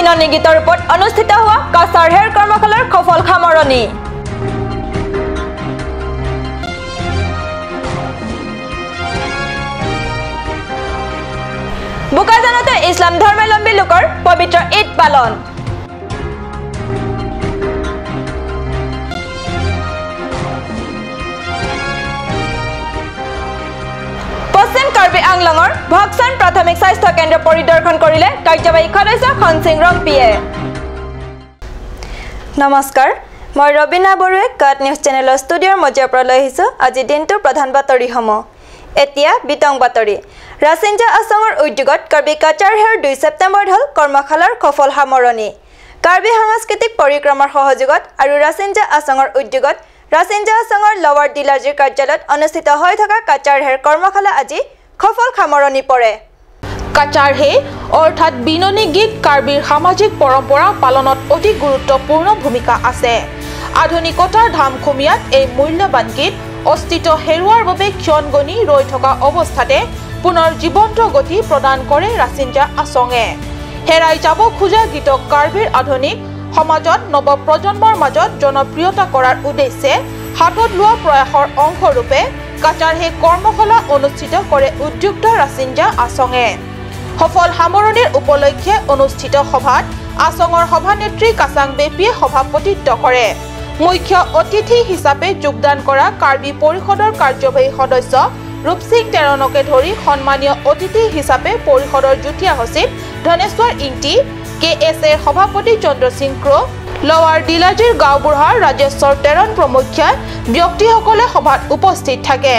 বিননি গীতৰ ওপৰত অনুষ্ঠিত হোৱা কাছাৰ হেৰ কৰ্মশালাৰ সফল সামৰণি। বোকাজানতে ইছলাম ধৰ্মাৱলম্বী লোকৰ পবিত্ৰ ঈদ পালন। পশ্চিম কাৰ্বি আংলঙৰ ভকচান প্ৰাথমিক স্বাস্থ্য কেন্দ্ৰ পৰিদৰ্শন কৰিলে কাৰ্যবাহী সদস্য খনসিং ৰংপিয়ে। নমস্কাৰ, মই ৰবীনা বৰুৱে কাট নিউজ চেনেলৰ ষ্টুডিঅ'ৰ মজিয়াৰ পৰা লৈ আহিছোঁ আজি দিনটোৰ প্ৰধান বাতৰিসমূহ। এতিয়া বিতং বাতৰি। ৰাছিঞ্জা আছঙৰ উদ্যোগত কাৰ্বি কাছাৰ হেৰ 2 ছেপ্টেম্বৰত হ'ল কৰ্মশালাৰ সফল সামৰণি। কাৰ্বি সাংস্কৃতিক পৰিক্ৰমাৰ সহযোগত আৰু ৰাছিঞ্জা আছঙৰ উদ্যোগত ৰাছিঞ্জা আছঙৰ লৱাৰ দিলাজীৰ কাৰ্যালয়ত অনুষ্ঠিত হৈ থকা কাছাৰ হেৰ কৰ্মশালা আজি সফল সামৰণি পৰে। কাছাৰ হে অৰ্থাৎ বিননি গীত কাৰ্বিৰ সামাজিক পৰম্পৰা পালনত অতি গুৰুত্বপূৰ্ণ ভূমিকা আছে। আধুনিকতাৰ ধামখুমীয়াত এই মূল্যৱান গীত অস্তিত্ব হেৰুৱাৰ বাবে ক্ষণ গণি ৰৈ থকা অৱস্থাতে পুনৰ জীৱন্ত গতি প্ৰদান কৰে ৰাছিঞ্জা আছঙে। হেৰাই যাব খোজা গীতক কাৰ্বিৰ আধুনিক সমাজত নৱপ্ৰজন্মৰ মাজত জনপ্ৰিয়তা কৰাৰ উদ্দেশ্যে হাতত লোৱা প্ৰয়াসৰ অংশৰূপে কাছাৰ হে কৰ্মশালা অনুষ্ঠিত কৰে উদ্যোক্তা ৰাছিঞ্জা আছঙে। সফল সামৰণিৰ উপলক্ষে অনুষ্ঠিত সভাত আছঙৰ সভানেত্ৰী কাচাং বেপিয়ে সভাপতিত্ব কৰে। মুখ্য অতিথি হিচাপে যোগদান কৰা কাৰ্বি পৰিষদৰ কাৰ্যবাহী সদস্য ৰূপসিং তেৰণকে ধৰি সন্মানীয় অতিথি হিচাপে পৰিষদৰ যুটীয়া সচিব ধনেশ্বৰ ইংটি, কে এছ এৰ সভাপতি চন্দ্ৰ সিং ক্ৰ', লৱাৰ দিলাজীৰ গাঁওবুঢ়া ৰাজেশ্বৰ তেৰণ প্ৰমুখ্যে ব্যক্তিসকলে সভাত উপস্থিত থাকে।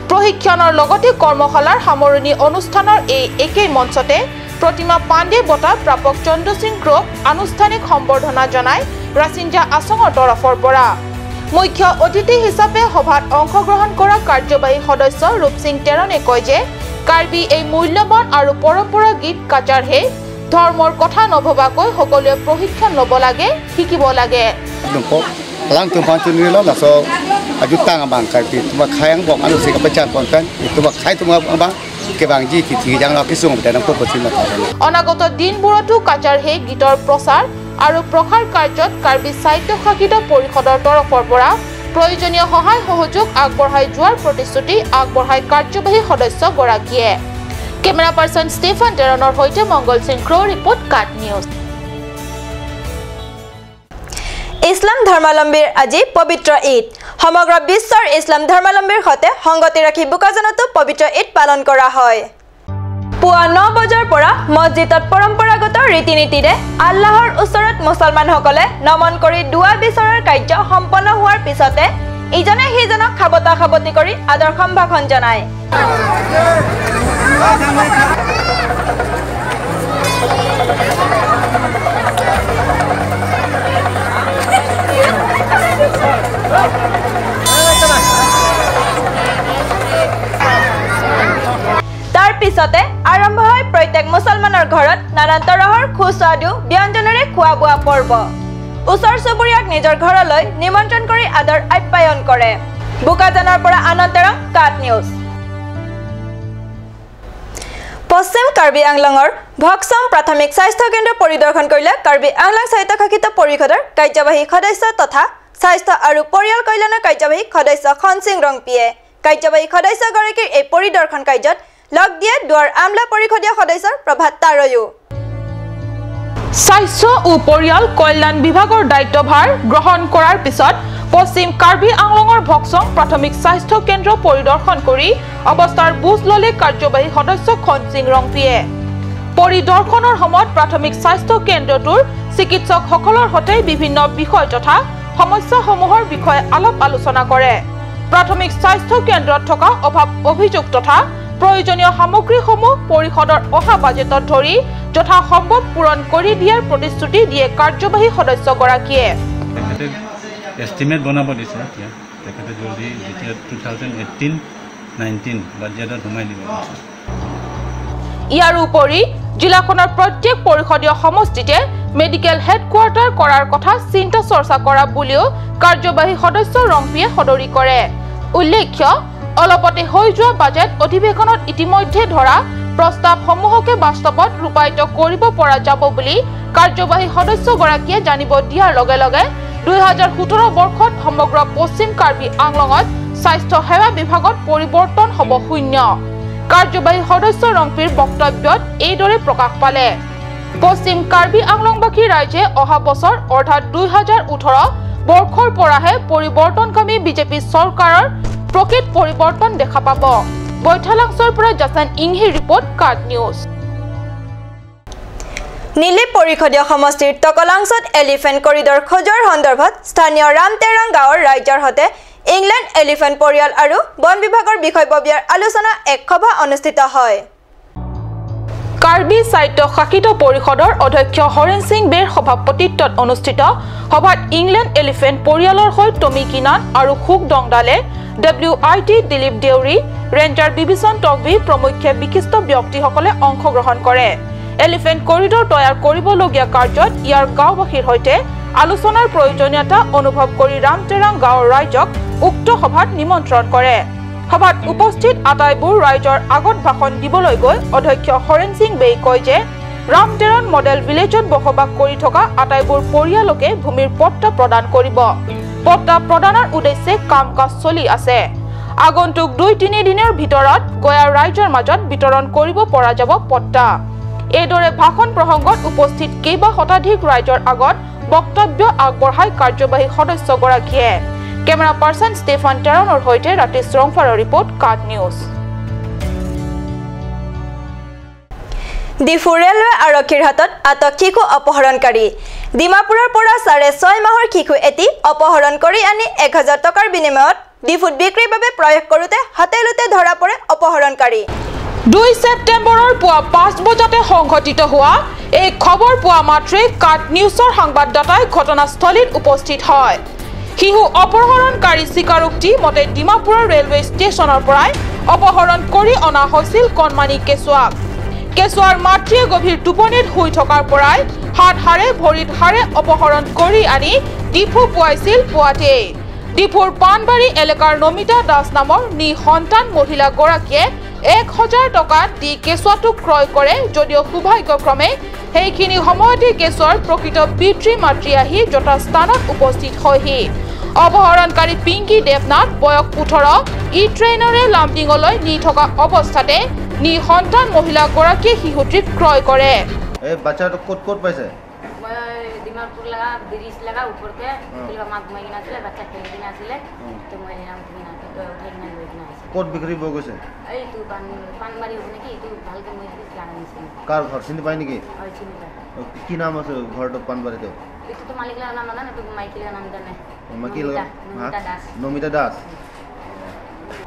প্ৰশিক্ষণৰ লগতে কৰ্মশালাৰ সামৰণি অনুষ্ঠানৰ এই একেই মঞ্চতে প্ৰতিমা পাণ্ডে বঁটা প্ৰাপক চন্দ্ৰ সিং ক্ৰ'ক আনুষ্ঠানিক সম্বৰ্ধনা জনায় ৰাছিঞ্জা আছঙৰ তৰফৰ পৰা। মুখ্য অতিথি হিচাপে সভাত অংশগ্ৰহণ কৰা কাৰ্যবাহী সদস্য ৰূপসিং তেৰণে কয় যে কাৰ্বি এই মূল্যৱান আৰু পৰম্পৰা গীত কাছাৰ হে ধৰ্মৰ কথা নভবাকৈ সকলোৱে প্ৰশিক্ষণ ল'ব লাগে, শিকিব লাগে। অনাগত দিনবোৰতো কাছাৰ হে গীতৰ প্ৰচাৰ আৰু প্ৰসাৰ কাৰ্যত কাৰ্বি স্বায়ত্তশাসিত পৰিষদৰ তৰফৰ পৰা প্ৰয়োজনীয় সহায় সহযোগ আগবঢ়াই যোৱাৰ প্ৰতিশ্ৰুতি আগবঢ়াই কাৰ্যবাহী সদস্যগৰাকীয়ে। কেমেৰা পাৰ্চন ষ্টেফান টেৰণৰ সৈতে মংগল সিং ক্ৰ' ৰিপৰ্ট, কাট নিউজ। ইছলাম ধৰ্মাৱলম্বীৰ আজি পবিত্ৰ ঈদ। সমগ্ৰ বিশ্বৰ ইছলাম ধৰ্মাৱলম্বীৰ সৈতে সংগতি ৰাখি বোকাজানতো পবিত্ৰ ঈদ পালন কৰা হয়। পুৱা 9 বজাৰ পৰা মছজিদত পৰম্পৰাগত ৰীতি নীতিৰে আল্লাহৰ ওচৰত মুছলমানসকলে নমন কৰি দোৱা বিচৰাৰ কাৰ্য সম্পন্ন হোৱাৰ পিছতে ইজনে সিজনক খাবতা খাবতি কৰি আদৰ সম্ভাষণ জনায়। তাৰ পিছতে আৰম্ভ হয় প্ৰত্যেক মুছলমানৰ ঘৰত নানান তৰহৰ সুস্বাদু ব্যঞ্জনেৰে খোৱা বোৱা পৰ্ব। ওচৰ চুবুৰীয়াক নিজৰ ঘৰলৈ নিমন্ত্ৰণ কৰি আদৰ আপ্যায়ন কৰে। বোকাজানৰ পৰা আনন্দ তেৰং, কাট নিউজ। পশ্চিম কাৰ্বি আংলঙৰ ভকচং প্ৰাথমিক স্বাস্থ্য কেন্দ্ৰ পৰিদৰ্শন কৰিলে কাৰ্বি আংলং স্বায়ত্তশাসিত পৰিষদৰ কাৰ্যবাহী সদস্য তথা স্বাস্থ্য আৰু পৰিয়াল কল্যাণৰ কাৰ্যবাহী সদস্য খনসিং ৰংপিয়ে। কাৰ্যবাহী সদস্যগৰাকীৰ এই পৰিদৰ্শন কাৰ্যত লগ দিয়ে দুৱাৰ আমলা পৰিষদীয় সদস্যৰ প্ৰভাত তাৰয়ো। স্বাস্থ্য ও পৰিয়াল কল্যাণ বিভাগৰ দায়িত্বভাৰ গ্ৰহণ কৰাৰ পিছত পশ্চিম কাৰ্বি আংলঙৰ ভকচং প্ৰাথমিক স্বাস্থ্য কেন্দ্ৰ পৰিদৰ্শন কৰি অৱস্থাৰ বুজ ল'লে কাৰ্যবাহী সদস্য খনসিং ৰংপিয়ে। পৰিদৰ্শনৰ সময়ত প্ৰাথমিক স্বাস্থ্য কেন্দ্ৰটোৰ চিকিৎসকসকলৰ সৈতে বিভিন্ন বিষয় তথা সমস্যাসমূহৰ বিষয়ে আলাপ আলোচনা কৰে। প্ৰাথমিক স্বাস্থ্য কেন্দ্ৰত থকা অভাৱ অভিযোগ তথা প্ৰয়োজনীয় সামগ্ৰীসমূহ পৰিষদৰ অহা বাজেটত ধৰি যথাসম্ভৱ পূৰণ কৰি দিয়াৰ প্ৰতিশ্ৰুতি দিয়ে কাৰ্যবাহী সদস্যগৰাকীয়ে। এষ্টিমেট বনাব দিছে এতিয়া তেখেতে জলদি যেতিয়া 2018-19 বাজেটত সোমাই দিব। ইয়াৰ উপৰি জিলাখনৰ প্ৰত্যেক পৰিষদীয় সমষ্টিতে মেডিকেল হেডকোৱাৰ্টাৰ কৰাৰ কথা চিন্তা চৰ্চা কৰা বুলিও কাৰ্যবাহী সদস্য ৰংপিয়ে সদৰি কৰে। উল্লেখ্য, অলপতে হৈ যোৱা বাজেট অধিৱেশনত ইতিমধ্যে ধৰা প্ৰস্তাৱসমূহকে বাস্তৱত ৰূপায়িত কৰিব পৰা যাব বুলি কাৰ্যবাহী সদস্যগৰাকীয়ে জানিব দিয়াৰ লগে লগে 2017 বৰ্ষত সমগ্ৰ পশ্চিম কাৰ্বি আংলঙত স্বাস্থ্য সেৱা বিভাগত পৰিৱৰ্তন হ'ব শূন্য। কাৰ্যবাহী সদস্য ৰংপিৰ বক্তব্যত এইদৰে প্ৰকাশ পালে। পশ্চিম কাৰ্বি আংলংবাসী ৰাইজে অহা বছৰ অৰ্থাৎ 2018 বৰ্ষৰ পৰাহে পৰিৱৰ্তনকামী বিজেপি চৰকাৰৰ প্ৰকৃত পৰিৱৰ্তন দেখা পাব। বৈঠালাংছৰ পৰা জাছান ইংহিৰ ৰিপৰ্ট, কাট নিউজ। নীলি পৰিষদীয় সমষ্টিৰ টকলাংছত এলিফেণ্ট কৰিডৰ খজোৱাৰ সন্দৰ্ভত স্থানীয় ৰামতেৰং গাঁৱৰ ৰাইজৰ সৈতে ইংলেণ্ড এলিফেণ্ট পৰিয়াল আৰু বন বিভাগৰ বিষয়ববীয়াৰ আলোচনা এক সভা অনুষ্ঠিত হয়। কাৰ্বি স্বায়ত্ত শাসিত পৰিষদৰ অধ্যক্ষ হৰেণ সিং বেৰ সভাপতিত্বত অনুষ্ঠিত সভাত ইংলেণ্ড এলিফেণ্ট পৰিয়ালৰ হৈ টমি কিনান আৰু সুখ দংডালে, WIT Dilip Deori, ranger Bibhishan Tokbi প্ৰমুখ্যে বিশিষ্ট ব্যক্তিসকলে অংশগ্ৰহণ কৰে। এলিফেণ্ট কৰিডৰ তৈয়াৰ কৰিবলগীয়া কাৰ্যত ইয়াৰ গাঁওবাসীৰ সৈতে আলোচনাৰ প্ৰয়োজনীয়তা অনুভৱ কৰি ৰামতেৰাং গাঁৱৰ ৰাইজক উক্ত সভাত নিমন্ত্ৰণ কৰে। সভাত উপস্থিত আটাইবোৰ ৰাইজৰ আগত ভাষণ দিবলৈ গৈ অধ্যক্ষ হৰেণ সিং বেই কয় যে ৰামতেৰণ মডেল ভিলেজত বসবাস কৰি থকা আটাইবোৰ পৰিয়ালকে ভূমিৰ পট্টা প্ৰদান কৰিব। পট্টা প্ৰদানৰ উদ্দেশ্যে কাম কাজ চলি আছে। আগন্তুক 2-3 দিনৰ ভিতৰত গয়াৰ ৰাইজৰ মাজত বিতৰণ কৰিব পৰা যাব পট্টা। এইদৰে ভাষণ প্ৰসংগত উপস্থিত কেইবা শতাধিক ৰাইজৰ আগত বক্তব্য আগবঢ়াই কাৰ্যবাহী সদস্যগৰাকীয়ে। কেমেৰা পাৰ্চন ষ্টেফান টেৰণৰ সৈতে ৰাতিশ ৰংফাৰৰ ৰিপৰ্ট, কাট নিউজ। ডিফু ৰেলৱে আৰক্ষীৰ হাতত আটক শিশু অপহৰণকাৰী। ডিমাপুৰৰ পৰা 6.5 মাহৰ শিশু এটি অপহৰণ কৰি আনি 1000 টকাৰ বিনিময়ত ডিফুত বিক্ৰীৰ বাবে প্ৰয়াস কৰোঁতে হাতে লোতে ধৰা পৰে অপহৰণকাৰী। 2 ছেপ্টেম্বৰৰ পুৱা 5 বজাতে সংঘটিত হোৱা এই খবৰ পোৱা মাত্ৰে কাট নিউজৰ সংবাদদাতাই ঘটনাস্থলীত উপস্থিত হয়। শিশু অপহৰণকাৰী স্বীকাৰোক্তি মতে ডিমাপুৰৰ ৰেলৱে ষ্টেচনৰ পৰাই অপহৰণ কৰি অনা হৈছিল কণমানি কেঁচুৱাক। কেঁচুৱাৰ মাতৃয়ে গভীৰ টোপনিত শুই থকাৰ পৰাই হাত হাৰে ভৰিত হাৰে অপহৰণ কৰি আনি ডিফু পোৱাইছিল পুৱাতেই। ডিফুৰ পাণবাৰী এলেকাৰ নমিতা দাস নামৰ নিসন্তান মহিলাগৰাকীয়ে 1000 টকা দি কেঁচুৱাটো ক্ৰয় কৰে যদিও সৌভাগ্যক্ৰমে সেইখিনি সময়তে কেঁচুৱাৰ প্ৰকৃত পিতৃ মাতৃ আহি যথাস্থানত উপস্থিত হয়হি। অপহৰণকাৰী পিংকী দেৱনাথ বয়স 18 ই ট্ৰেইনৰে লামডিঙলৈ নি থকা অৱস্থাতে নিসন্তান মহিলাগৰাকীয়ে শিশুটিক ক্ৰয় কৰে। ক'ত পাইছে? ডিমাপুৰ লগা ব্ৰিজ লগা ওপৰতে মাক ঘুমাই কিনে আছিলে, বাচ্চা খেলি কিনে আছিলে, তো মই উঠাই কিনে লৈ কিনে আহিছোঁ। ক'ত বিক্ৰী গৈছে? এইটো পাণবাৰী হ'ব নেকি, এইটো ভালকৈ মই জানা নাছিলোঁ। কাৰ ঘৰ চিনি পায় নেকি? হয়, চিনি পায়। কি নাম আছে ঘৰটো পাণবাৰীতে? এইটোতো মালিকৰ নাম নাজানে, এইটো মাইকীৰ নাম জানে। নমিতা দাস। নমিতা দাস।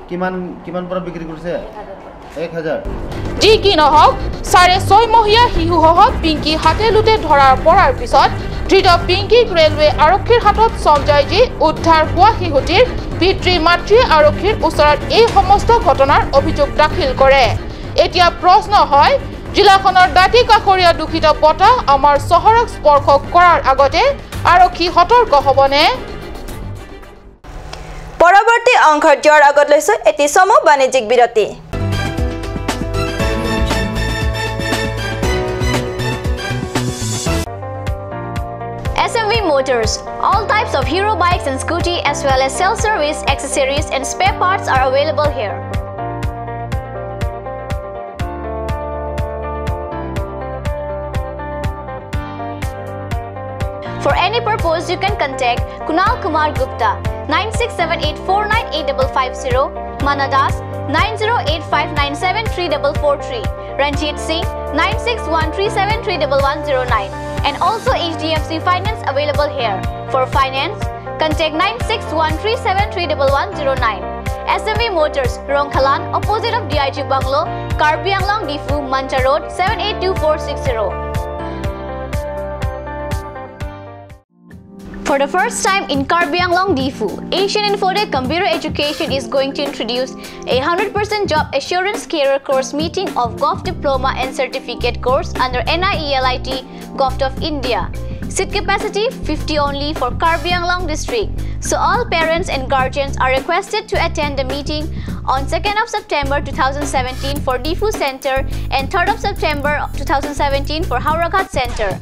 কিমান কিমান পৰা বিক্ৰী কৰিছে? 1000। যি কি নহওক, 6.5 মহীয়া শিশুসহ পিংকী হাতে লোতে ধৰা পৰাৰ পিছত ধৃত পিংকীক ৰেলৱে আৰক্ষীৰ হাতত চমজাই দি উদ্ধাৰ হোৱা শিশুটিৰ পিতৃ মাতৃয়ে আৰক্ষীৰ ওচৰত এই সমস্ত ঘটনাৰ অভিযোগ দাখিল কৰে। এতিয়া প্ৰশ্ন হয়, জিলাখনৰ দাঁতি কাষৰীয়া দূষিত বতাহ আমাৰ চহৰক স্পৰ্শ কৰাৰ আগতে আৰক্ষী সতৰ্ক হ'বনে? পৰৱৰ্তী অংশত যোৱাৰ আগত লৈছো এটি চমু বাণিজ্যিক বিৰতি। SMV Motors. All types of hero bikes and scooty as well as self-service, accessories and spare parts are available here. For any purpose, you can contact Kunal Kumar Gupta 9678498550, Mana Das 9085973443, Ranjit Singh 9613731109, and also HDFC Finance available here. For finance, contact 9613731109. SMV Motors, Rongkhalan, opposite of DIG Bungalow, Karbi Anglong, Difu, Mancha Road, 782460. For the first time in Karbi Anglong, Difu, Asian Infotech Computer Education is going to introduce a 100% job assurance career course meeting of Govt Diploma and Certificate course under NIELIT Govt of India. Seat capacity 50 only for Karbi Anglong district. So all parents and guardians are requested to attend the meeting on 2nd of September 2017 for Diphu Center and 3rd of September 2017 for Howraghat Center.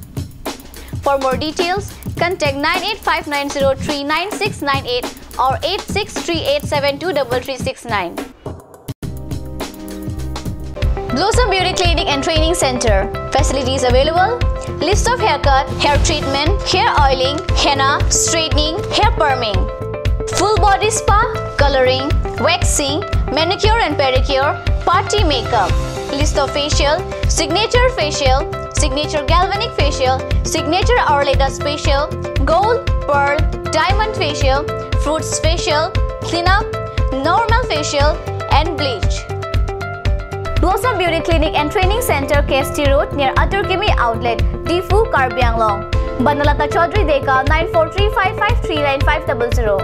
For more details, contact 9859039698 or 8638723369. Blossom Beauty Clinic and Training Center. Facilities available: list of haircut, hair treatment, hair oiling, henna, straightening, hair perming, full body spa, coloring, waxing, manicure and pedicure, party makeup. List of facial: signature facial, signature galvanic facial, signature Arleta facial, gold, pearl, diamond facial, fruits facial, cleanup, normal facial and bleach. Blossom Beauty Clinic and Training Center, KST Road, near Aturkimi Outlet, Diphu, Karbi Anglong. Banalata Chaudhary Deka, 9435539500.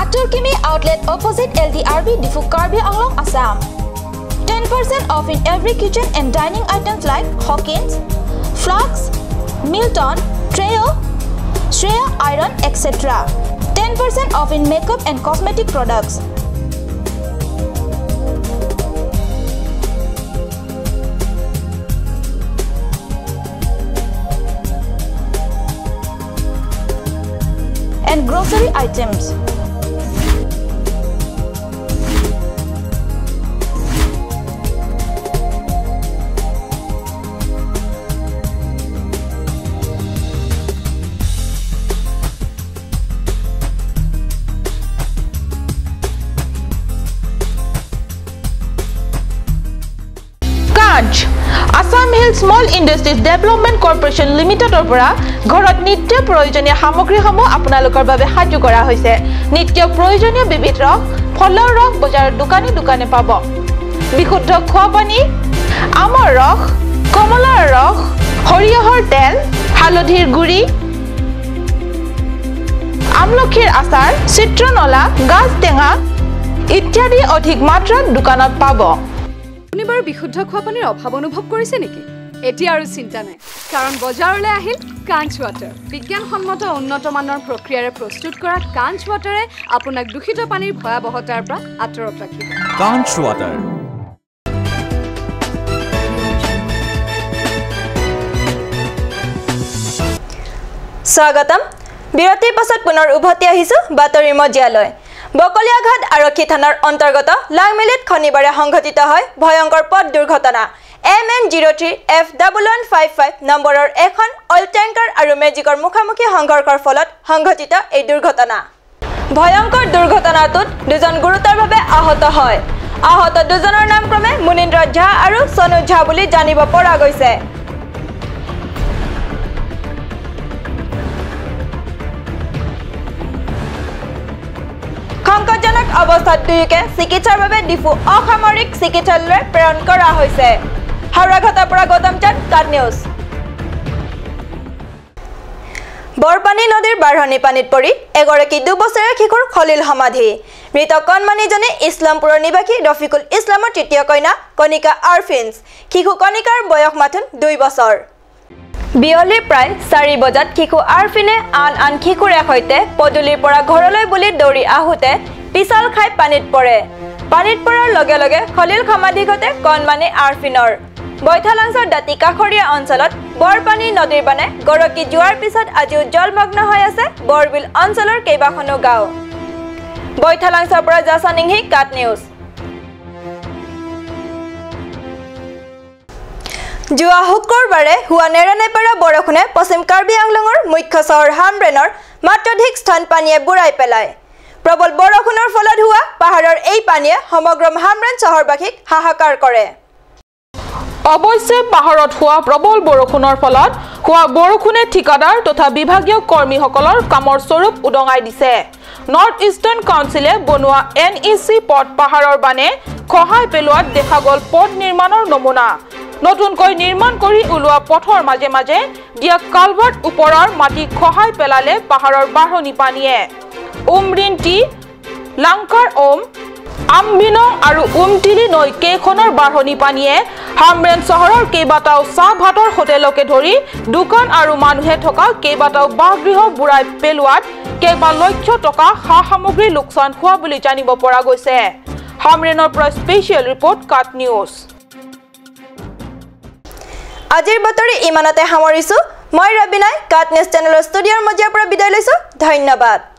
Aturkimi Outlet opposite LDRB, Diphu, Karbi Anglong, Assam. 10% off in every kitchen and dining items like Hawkins, Flux, Milton, Treo, Shreya Iron, etc. 10% off in makeup and cosmetic products. And grocery items. Assam Hill Small Industries Development Corporation লিমিটেডৰ পৰা ঘৰত নিত্য প্ৰয়োজনীয় সামগ্ৰীসমূহ আপোনালোকৰ বাবে সাজু কৰা হৈছে। নিত্য প্ৰয়োজনীয় বিবিধ ৰস, ফলৰ ৰস বজাৰৰ দোকানে দোকানে পাব। বিশুদ্ধ খোৱা পানী, আমৰ ৰস, কমলাৰ ৰস, সৰিয়হৰ তেল, হালধিৰ গুড়ি, আমলখিৰ আচাৰ, চিত্ৰনলা, গাজ টেঙা ইত্যাদি অধিক মাত্ৰাত দোকানত পাব। আপুনি বাৰু বিশুদ্ধ খোৱা পানীৰ অভাৱ অনুভৱ কৰিছে নেকি? এতিয়া আৰু চিন্তা নাই, কাৰণ বজাৰলৈ আহিল কাঞ্চ ৱাটাৰ। বিজ্ঞানসন্মত উন্নত মানৰ প্ৰক্ৰিয়াৰে প্ৰস্তুত কৰা কাঞ্চ ৱাটাৰে আপোনাক দূষিত পানীৰ ভয়াৱহতাৰ পৰা আঁতৰত ৰাখিব। কাঞ্চ ৱাটাৰ। স্বাগতম। বিৰতিৰ পাছত পুনৰ উভতি আহিছো বাতৰিৰ মজিয়ালৈ। বকলীয়াঘাট আৰক্ষী থানাৰ অন্তৰ্গত লাংমেলিত শনিবাৰে সংঘটিত হয় ভয়ংকৰ পথ দুৰ্ঘটনা। MN 03 F 1155 নম্বৰৰ এখন অইল টেংকাৰ আৰু মেজিকৰ মুখামুখি সংঘৰ্ষৰ ফলত সংঘটিত এই দুৰ্ঘটনা। ভয়ংকৰ দুৰ্ঘটনাটোত দুজন গুৰুতৰভাৱে আহত হয়। আহত দুজনৰ নাম ক্ৰমে মুনীন্দ্ৰ ঝা আৰু সনু ঝা বুলি জানিব পৰা গৈছে। সংকটজনক অৱস্থাত দুয়োকে চিকিৎসাৰ বাবে ডিফু অসামৰিক চিকিৎসালয়লৈ প্ৰেৰণ কৰা হৈছে। হাওৰাঘাটৰ পৰা গৌতম চাঁদ, কাট নিউজ। বৰপানী নদীৰ বাঢ়নী পানীত পৰি এগৰাকী দুবছৰীয়া শিশুৰ খলিল সমাধি। মৃত কণমানিজনী ইছলামপুৰৰ নিবাসী ৰফিকুল ইছলামৰ তৃতীয় কন্যা কণিকা আৰফিন্স। শিশু কণিকাৰ বয়স মাথোন 2 বছৰ। বিয়লি প্ৰায় 4 বজাত শিশু আৰফিনে আন আন শিশুৰে সৈতে পদূলিৰ পৰা ঘৰলৈ বুলি দৌৰি আহোঁতে পিছল খাই পানীত পৰে। পানীত পৰাৰ লগে লগে খলিল সমাধি ঘটে কণমানি আৰফিনৰ। বৈঠালাংছৰ দাঁতি কাষৰীয়া অঞ্চলত বৰপানী নদীৰ বানে গৰকি যোৱাৰ পিছত আজিও জলমগ্ন হৈ আছে বৰবিল অঞ্চলৰ কেইবাখনো গাঁও। বৈঠালাংছৰ পৰা জাছানিংহি, কাট নিউজ। যোৱা শুকুৰবাৰে হোৱা নেৰানেপেৰা বৰষুণে পশ্চিম কাৰ্বি আংলঙৰ মুখ্য চহৰ হামৰেনৰ মাত্ৰাধিক স্থান পানীয়ে বুৰাই পেলায়। প্ৰবল বৰষুণৰ ফলত হোৱা পাহাৰৰ এই পানীয়ে সমগ্ৰ হামৰেন চহৰবাসীক হাহাকাৰ কৰে। অৱশ্যে পাহাৰত হোৱা প্ৰবল বৰষুণৰ ফলত হোৱা বৰষুণে ঠিকাদাৰ তথা বিভাগীয় কৰ্মীসকলৰ কামৰ স্বৰূপ উদঙাই দিছে। নৰ্থ ইষ্টাৰ্ণ কাউন্সিলে বনোৱা NEC পথ পাহাৰৰ বানে খহাই পেলোৱাত দেখা গ'ল পথ নিৰ্মাণৰ নমুনা। নতুনকৈ নিৰ্মাণ কৰি ওলোৱা পথৰ মাজে মাজে দিয়া কালভাৰ্ট ওপৰৰ মাটি খহাই পেলালে পাহাৰৰ বাঢ়নী পানীয়ে। উমৰিন টি, লাংকাৰ ওম, আমবিনং আৰু উমটিলি নৈ কেইখনৰ বাঢ়নী পানীয়ে হামৰেন চহৰৰ কেইবাটাও চাহ ভাতৰ হোটেলকে ধৰি দোকান আৰু মানুহে থকা কেইবাটাও বাসগৃহ বুৰাই পেলোৱাত কেইবা লক্ষ টকা সা সামগ্ৰী লোকচান হোৱা বুলি জানিব পৰা গৈছে। হামৰেনৰ পৰা স্পেচিয়েল ৰিপৰ্ট, কাট নিউজ। আজিৰ বাতৰি ইমানতে সামৰিছো। মই ৰবিনাই কাট নিউজ চেনেলৰ ষ্টুডিঅ'ৰ মজিয়াৰ পৰা বিদায় লৈছো। ধন্যবাদ।